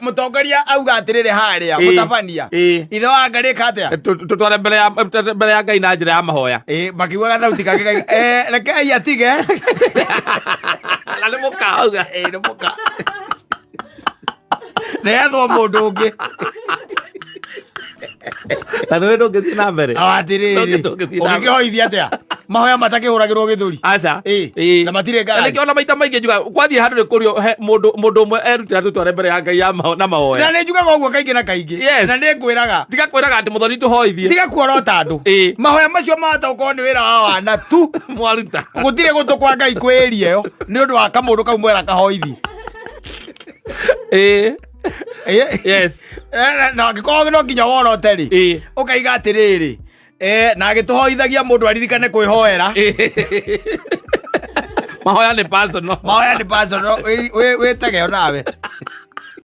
Mũtongoria auga atĩrĩrĩ harĩa mũtabania ithe wa Ngai rĩka atĩa? Tũtware mbere ya Ngai na njĩra ya mahoya. Ĩ, makiugaga thauti kangĩ rekei atige. Na nĩ mũkauga. Ĩ, nĩ mũka nĩethwo mũndũ ũngĩ. Na nĩwe ndũngĩthiĩ na mbere. Atĩrĩrĩ, Ndũngĩthiĩ na mbere. ũngĩkĩhoithia atĩa mahoya matakĩhũragĩrwo gĩthũri? Aca. Ĩ, na matirĩ Na ngarari. nĩkĩo ona maita maingĩ njugaga kwathiĩ handũ nĩ kũrio he mũndũ ũmwe erutĩra tũtware mbere ya Ngai na Na mahoya. nĩ njugaga ũguo kaingĩ na kaingĩ. Na nĩ ngwĩraga, Tiga kwĩraga atĩ mũthoni tũhoithie. Tiga kuorota andũ. Mahoya macio mahota gũkorwo nĩ wĩra wa wana tu. Mwaruta. Gũtirĩ gũtũ kwa Ngai kwĩria ĩyo nĩ ũndũ wa kamũndũ kau mwera kahoithi. Na angĩkorwo no nginya worote rĩ, ũkaiga atĩrĩrĩ, na agĩtũhoithagia mũndũ aririkane kwĩhoera. Mahoya nĩ personal. Mahoya nĩ personal, wĩtege onawe.